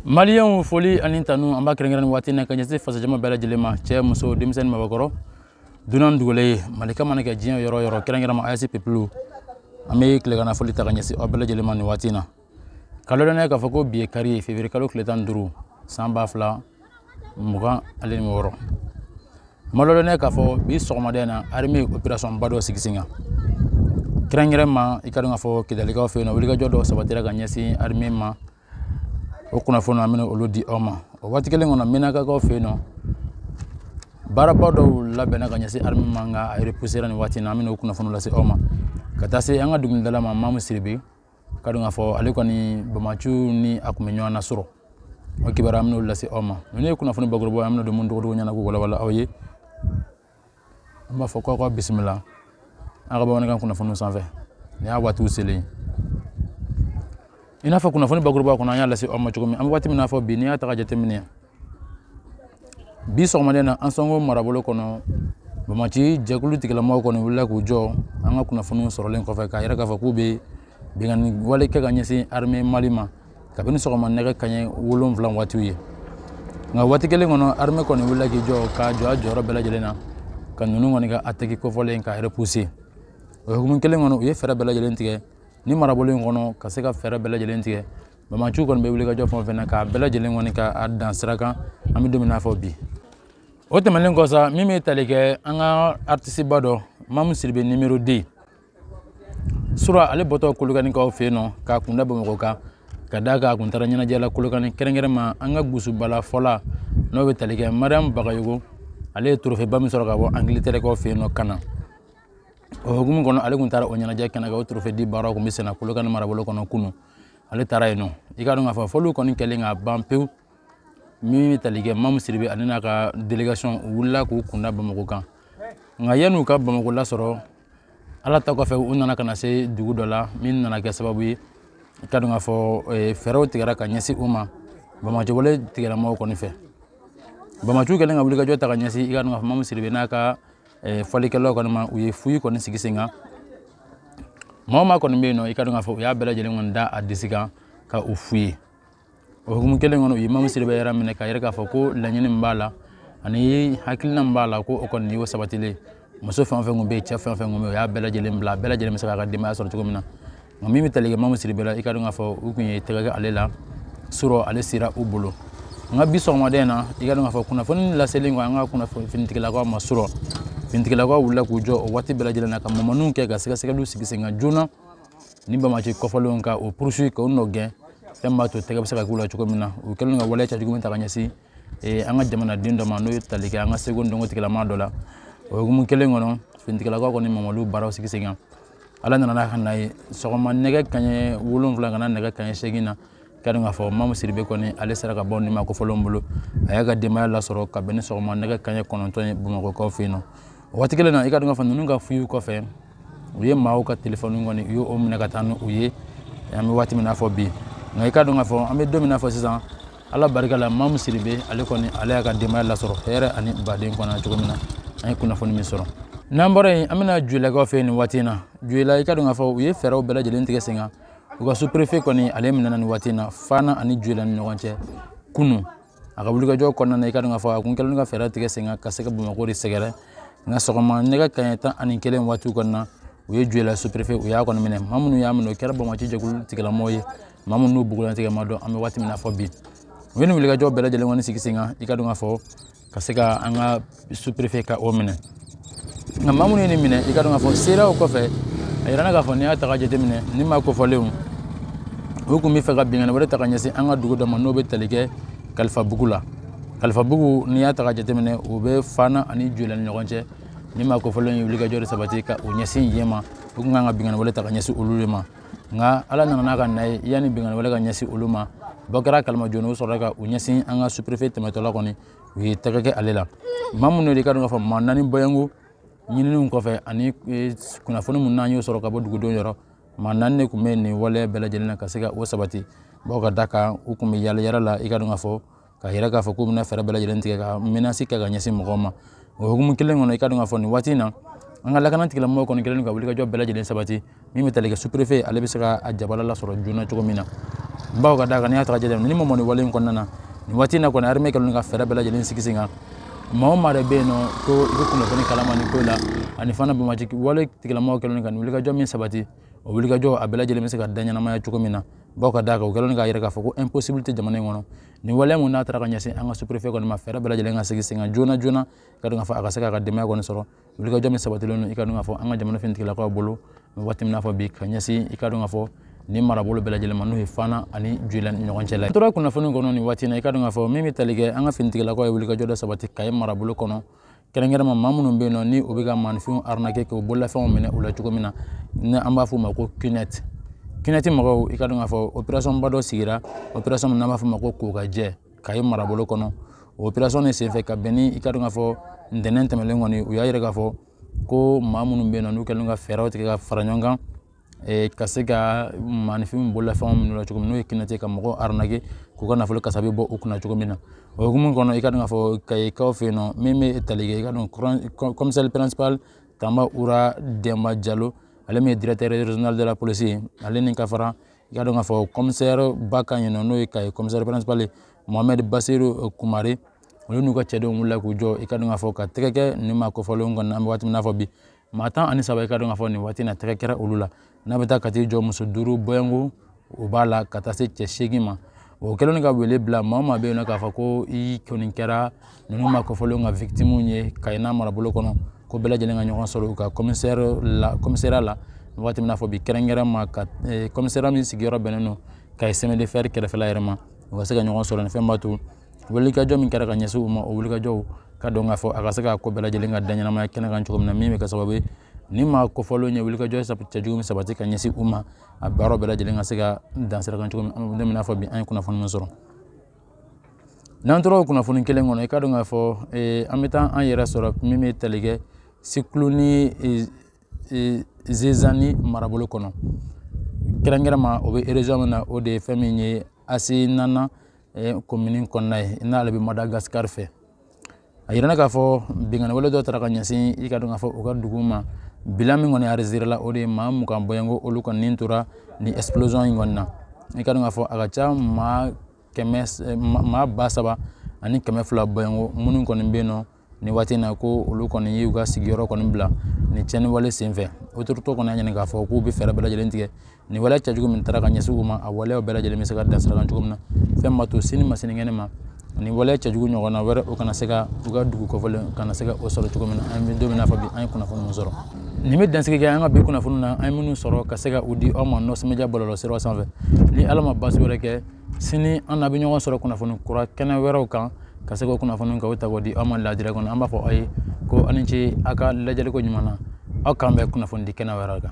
Maliyɛnw, foli ani tanu an b'a kɛrɛnkɛrɛn nin waati in na ka ɲɛsin fasojama bɛɛ lajɛlen ma, cɛ, muso, denmisɛnnin, mabakɔrɔ, dunan, dugulen ye malika mana kɛ diɲɛ yɔrɔ yɔrɔ, kɛrɛnkɛrɛn ma AES peuple, an bɛ tileganna foli ta ka ɲɛsin aw bɛɛ lajɛlen ma nin waati in na. Ka lɔdɔnniya k'a fɔ ko bi ye kari ye, février kalo tile 15, san 2026. Ma lɔdɔnniya k'a fɔ bi sɔgɔmada in na, armée opération ba dɔ sigi sen kan, kɛrɛnkɛrɛn ma i ka dɔn k'a fɔ Kidalikaw fɛ yen nɔ, wulikajɔ dɔw sabatira ka ɲɛsin armée ma. O kunnafoni, an bɛna olu di aw ma. O waati kelen kɔnɔ, Menakakaw fɛ yen nɔ, baaraba dɔw labɛnna ka ɲɛsin armée ma, nka a repoussera nin waati in na. An bɛna o kunnafoni lase aw ma. Ka taa se an ka dɔnkilidala ma, Mamu Siribe, ka dɔn k'a fɔ ale kɔni bamaciw ni a kun bɛ ɲɔgɔn na sɔrɔ, o kibaruya, an bɛna olu lase aw ma. Ninnu ye kunnafoni bakurubaw ye, an bɛna don mun dogodogo ɲɛna k'u walawala aw ye. An b'a fɔ k'aw ka bisimila an ka bamanankan kunnafoniw sanfɛ. Nin y'a waatiw selen i n'a fɔ kunnafoni bakuruba kɔnɔ, an y'a lase aw ma cogo min. An bɛ waati min na fɔ bi, n'i y'a ta ka jateminɛ, bi sɔgɔmada in na, Ansɔngo marabolo kɔnɔ, bamaci jɛkulu tigilamɔgɔw kɔni wulila k'u jɔ an ka kunnafoniw sɔrɔlen kɔfɛ, k'a yira k'a fɔ k'u bɛ binkanni wale kɛ ka ɲɛsin armée Mali ma kabini sɔgɔma nɛgɛ kaɲɛ 7 waatiw ye. Nka waati kelen kɔnɔ, armée kɔni wulila k'i jɔ k'a jɔ a jɔyɔrɔ bɛɛ lajɛlen na ka ninnu kɔni ka attaque kofɔlen k'a repousser. O hukumu kelen kɔnɔ, u ye fɛɛrɛ bɛɛ lajɛlen tigɛ ni marabolo in kɔnɔ ka se ka fɛɛrɛ bɛɛ lajɛlen tigɛ bamaciw kɔni bɛ wuli ka jɔ fɛn o fɛn na, k'a bɛɛ lajɛlen kɔni k'a dan sira kan, an bɛ don min na fɔ bi. O tɛmɛnen kɔ sa, min bɛ tali kɛ an ka artiste ba dɔ, Mamu Siribe numéro 2 sura, ale bɔtɔ Kolokanikaw fɛ yen nɔ k'a kunda Bamakɔ kan, ka d'a kan a kun taara ɲɛnajɛ la Kolokani, kɛrɛnkɛrɛn ma an ka gusubala fɔla n'o bɛ tali kɛ Mariam Bagayogo, ale ye trophée ba min sɔrɔ ka bɔ Angleterrekaw fɛ yen nɔ ka na. O hukumu kɔnɔ, ale kun taara o ɲɛnajɛ kɛnɛ kan. O trophée di baaraw kun bɛ senna Kolokani marabolo kɔnɔ kunun, ale taara yen nɔ. I ka dɔn k'a fɔ fɔliw kɔni kɛlen ka ban pewu, min bɛ tali kɛ Mamu Siribe ale n'a ka délégation, u wulila k'u kunda Bamakɔ kan. Nka yan'u ka Bamakɔ lasɔrɔ, Ala ta kɔfɛ, u nana ka na se dugu dɔ la min nana kɛ sababu ye, i ka dɔn k'a fɔ fɛɛrɛw tigɛra ka ɲɛsin u ma bamaci wale tigilamɔgɔw kɔni fɛ. Bamaciw kɛlen ka wulikajɔ ta ka ɲɛsin, i ka dɔn k'a fɔ, Mamu Siribe n'a ka fɔlikɛlaw kɔni ma, u ye fouille kɔni sigi sen kan. Maa o maa kɔni bɛ yen nɔ, i ka dɔn k'a fɔ u y'a bɛɛ lajɛlen kɔni da a disi kan ka u fouiller. O hukumu kelen kɔnɔ, u ye Mamu Siribe yɛrɛ minɛ k'a yɛrɛ k'a fɔ ko laɲini min b'a la ani hakilina min b'a la, ko o kɔni y'o sabatilen. Muso fɛn o fɛn kun bɛ yen, cɛ fɛn o fɛn kun bɛ yen, u y'a bɛɛ lajɛlen bila, bɛɛ lajɛlen bɛ se k'a ka denbaya sɔrɔ cogo min na. Nka min bɛ tali kɛ Mamu Siribe la, i ka dɔn k'a fɔ u kun ye tɛgɛ kɛ ale la surɔ, ale sera u bolo. Nka bi sɔgɔmada in na, i ka dɔn k'a fɔ kunnafoni laselen kɔ an ka kunnafoni finitigilakaw ma surɔ, finitigilakaw wulila k'u jɔ o waati bɛɛ lajɛlen na ka mɔmɔniw kɛ ka sɛgɛsɛgɛliw sigi sen kan joona ni bamaci kɔfɔlenw ka o poursuivre, k'o nɔ gɛn, fɛn b'a to tɛgɛ bɛ se ka k'u la cogo min na. U kɛlen ka waleya cɛjugu min ta ka ɲɛsin an ka jamanaden dɔ ma, n'o ye tali kɛ an ka seko ni dɔnko tigilama dɔ la. O hukumu kelen kɔnɔ, finitigilakaw kɔni mamaliw baaraw sigi sen kan. Ala nana n'a ka na ye, sɔgɔma nɛgɛ kaɲɛ 7 ka na nɛgɛ kaɲɛ 8 na, ka dɔn k'a fɔ Mamu Siribe kɔni, ale sera ka bɔ nin ma kofɔlenw bolo, a y'a ka denbaya lasɔrɔ ka bɛn ni sɔgɔma nɛgɛ kaɲɛ 9 ye Bamakɔkaw fɛ yen nɔ. O waati kelen na, i ka dɔn k'a fɔ ninnu ka fouille kɔfɛ, u ye maaw ka telefɔni kɔni, u y'o minɛ ka taa ni u ye, an bɛ waati min na fɔ bi. Nka i ka dɔn k'a fɔ an bɛ don min na fɔ sisan, Ala barika la, Mamu Siribe ale kɔni, ale y'a ka denbaya lasɔrɔ hɛrɛ ani baden kɔnɔ cogo min na, an ye kunnafoni min sɔrɔ. N'an bɔra yen, an bɛna Joyilakaw fɛ yen nin waati in na. Joyila, i ka dɔn k'a fɔ u ye fɛɛrɛw bɛɛ lajɛlen tigɛ sen kan. U ka sous-préfet kɔni, ale minɛna nin waati in na Fana ani Joyila ni ɲɔgɔn cɛ kunun. A ka wulikajɔ kɔnɔna na, i ka dɔn k'a fɔ a kun kɛlen ka fɛɛrɛ tigɛ sen kan ka se ka Bamakɔ de sɛgɛrɛ. Nka sɔgɔma nɛgɛ kaɲɛ 11 waatiw kɔnɔna na, u ye Joyila sous-préfet, u y'a kɔni minɛ. Maa minnu y'a minɛ, o kɛra bamaci jɛkulu tigilamɔgɔw ye. Maa minnu n'u bugulantigɛ ma dɔn, an bɛ waati min na fɔ bi, u ye nin wulikajɔ bɛɛ lajɛlen kɔni sigi sen kan, i ka dɔn k'a fɔ ka se ka an ka sous-préfet ka o minɛ. Nka maa minnu ye nin minɛ, i ka dɔn k'a fɔ seereyaw kɔfɛ, a yirana k'a fɔ n'i y'a ta ka jateminɛ, ni maa kofɔlenw, u kun bɛ fɛ ka binkanni wɛrɛ ta ka ɲɛsin an ka dugu dɔ ma, n'o bɛ tali kɛ Kalifabugu la. Kalifabugu, n'i y'a ta ka jateminɛ, o bɛ Fana ani Joyila ni ɲɔgɔn cɛ. Ni maa kofɔlenw ye wulikajɔ de sabati ka o ɲɛsin yen ma, u kun kan ka binkanni wɛrɛ ta ka ɲɛsin olu de ma. Nka Ala nana n'a ka na ye, yanni binkanni wɛrɛ ka ɲɛsin olu ma, bɔ kɛra kalama joona, u sɔrɔla ka u ɲɛsin an ka sous-préfet tɛmɛtɔla kɔni, u ye tɛgɛ kɛ ale la. Maa minnu de, ka dɔn k'a fɔ maa naani bɔɲɔgɔnko ɲininiw kɔfɛ ani kunnafoni mun n'an y'o sɔrɔ ka bɔ dugudenw yɔrɔ, maa naani de tun bɛ nin waleya bɛɛ lajɛlen na ka se ka o sabati. Bawo ka da kan u tun bɛ yala yala la, i ka dɔn k'a fɔ ka yira k'a fɔ k'u bɛna fɛɛrɛ bɛɛ lajɛlen tigɛ ka menace kɛ ka ɲɛsin mɔgɔw ma. O hukumu kelen kɔnɔ, i ka dɔn k'a fɔ nin waati in na, an ka lakana tigilamɔgɔw kɔni kɛlen ka wulikajɔ bɛɛ lajɛlen sabati, min bɛ tali kɛ sous-préfet, ale bɛ se ka a jabala lasɔrɔ joona cogo min na. Bawo ka d'a kan, n'i y'a ta ka jateminɛ ni mɔmɔni wale in kɔnɔna na nin waati in na kɔni, armée kɛlen ka fɛɛrɛ bɛɛ lajɛlen sigi sen kan. Maa o maa de bɛ yen nɔ ko i bɛ kunnafoni kalama nin ko la, ani fana banbaanci wale tigilamɔgɔw kɛlen ka nin wulikajɔ min sabati, o wulikajɔ a bɛɛ lajɛlen bɛ se ka da ɲɛnamaya cogo min na. Bawo ka d'a kan, u kɛlen k'a yira k'a fɔ ko impossible tɛ jamana in kɔnɔ. Nin waleya mun n'a taara ka ɲɛsin an ka sous-préfet kɔni ma, fɛɛrɛ bɛɛ lajɛlen ka sigi sen kan joona joona, i ka dɔn k'a fɔ a ka se k'a ka denbaya kɔni sɔrɔ. Wulikajɔ min sabatilen don, i ka dɔn k'a fɔ an ka jamana finitigilakaw bolo waati min n'a fɔ bi, ka ɲɛsin i ka dɔn k'a fɔ nin marabolo bɛɛ lajɛlen ma, n'o ye Fana ani Joyila ni ɲɔgɔn cɛ la. An tora kunnafoni kɔnɔ nin waati in na, i ka dɔn k'a fɔ min bɛ tali kɛ an ka finitigilakaw ye wulikajɔ dɔ sabati Kayi marabolo kɔnɔ, kɛrɛnkɛrɛnma maa minnu bɛ yen nɔ ni u bɛ ka maaninfinw arnaquer k'u bololafɛnw minɛ u la cogo min na, ni an b'a fɔ o ma ko QNet. QNet mɔgɔw, i ka dɔn k'a fɔ opération ba dɔ sigira, opération min n'an b'a fɔ o ma ko kokajɛ, Kayi marabolo kɔnɔ. O opération nin senfɛ, ka bɛn ni i ka dɔn k'a fɔ ntɛnɛn tɛmɛnen kɔni, u y'a yira k'a fɔ ko maa minnu bɛ yen nɔ n'u kɛlen ka fɛɛrɛw tigɛ ka fara ɲɔgɔn kan ka se ka maaninfinw bololafɛnw minɛ la cogo min, n'o ye QNet, ka mɔgɔw arnaquer k'u ka nafolo kasabi bɔ u kunna cogo min na. O hukumu kɔnɔ, i ka dɔn k'a fɔ Kayikaw fɛ yen nɔ, min bɛ tali kɛ i ka dɔn commissaire principal Tamba Ura Denba Jalo, ale min ye directeur régional de la police ye, ale ni ka fara i ka dɔn k'a fɔ commissaire ba kan yen nɔ, n'o ye Kayi commissaire principal ye, Mohamed Basiru Kumare, olu n'u ka cɛdenw wulila k'u jɔ, i ka dɔn k'a fɔ ka tɛgɛ kɛ nin maa kofɔlenw kɔni. An bɛ waati min n'a fɔ bi, maa 13, i ka dɔn k'a fɔ nin waati in na tɛgɛ kɛra olu la, n'a bɛ taa ka t'i jɔ muso 5 bɔɲɔgɔnko o b'a la, ka taa se cɛ 8 ma. O kɛlen ka wele bila maa o maa bɛ yen nɔ k'a fɔ ko i kɔni kɛra ninnu maa kofɔlenw ka victime ye Kayi n'a marabolo kɔnɔ, ko bɛɛ lajɛlen ka ɲɔgɔn sɔrɔ u ka commissaire la, commissariat la waati min n'a fɔ bi, kɛrɛnkɛrɛn ma ka commissariat min sigiyɔrɔ bɛnnen don Kayi chemin de fer kɛrɛfɛla yɛrɛ ma, u ka se ka ɲɔgɔn sɔrɔ. Nin fɛn b'a to wulikajɔ min kɛra ka ɲɛsin u ma, o wulikajɔw ka dɔn k'a fɔ a ka se ka ko bɛɛ lajɛlen ka da ɲɛnamaya kɛnɛ kan cogo min na, min bɛ kɛ sababu ye ni maa kofɔlenw ye wulikajɔ cɛjugu min sabati ka ɲɛsin u ma, a baaraw bɛɛ lajɛlen ka se ka dan sira kan cogo min. An bɛ don min n'a fɔ bi, an ye kunnafoni min sɔrɔ. N'an tora o kunnafoni kelen kɔnɔ, i ka dɔn k'a fɔ an bɛ taa an yɛrɛ sɔrɔ min bɛ tali kɛ Sikulu ni Zezani marabolo kɔnɔ, kɛrɛnkɛrɛnma o bɛ région min na, o de ye fɛn min ye Asinana komini kɔnɔna ye, n'ale bɛ Madagascar fɛ. A yirana k'a fɔ binkanni wale dɔ taara ka ɲɛsin i ka dɔn k'a fɔ u ka dugu ma. Bilan min kɔni enregistré la, o de ye maa 20 bɔɲɔgɔnko, olu kɔni tora ni explosion in kɔni na. I ka dɔn k'a fɔ a ka ca maa kɛmɛ, maa 3200 bɔɲɔgɔnko minnu kɔni bɛ yen nɔ nin waati in na, ko olu kɔni y'u ka sigiyɔrɔ kɔni bila nin tiɲɛni wale senfɛ. Autorité kɔni y'a ɲini k'a fɔ k'u bɛ fɛɛrɛ bɛɛ lajɛlen tigɛ nin waleya cɛjugu min taara ka ɲɛsin u ma, a waleyaw bɛɛ lajɛlen bɛ se ka dan sira kan cogo min na, fɛn b'a to sini ma sinikɛnɛ ma nin waleya cɛjugu ɲɔgɔnna wɛrɛ, o kana se ka u ka dugu kɔfɛlen kana se ka o sɔrɔ cogo min na. An bɛ don min n'a fɔ bi, an ye kunnafoni min sɔrɔ, nin bɛ dansigi kɛ an ka bi kunnafoni na, an ye minnu sɔrɔ ka se ka u di aw ma Nɔsi Media bɔlɔlɔ siraw sanfɛ. Ni Ala ma baasi wɛrɛ kɛ, sini an n'a bɛ ɲɔgɔn sɔrɔ kunnafoni kura kɛnɛ wɛrɛw kan, ka se k'o kunnafoni ka o ta k'o di aw ma ladira kɔnɔ. An b'a fɔ aw ye ko aw ni ce aw ka lajɛliko ɲuman na. Aw k'an bɛn kunnafoni di kɛnɛ wɛrɛ kan.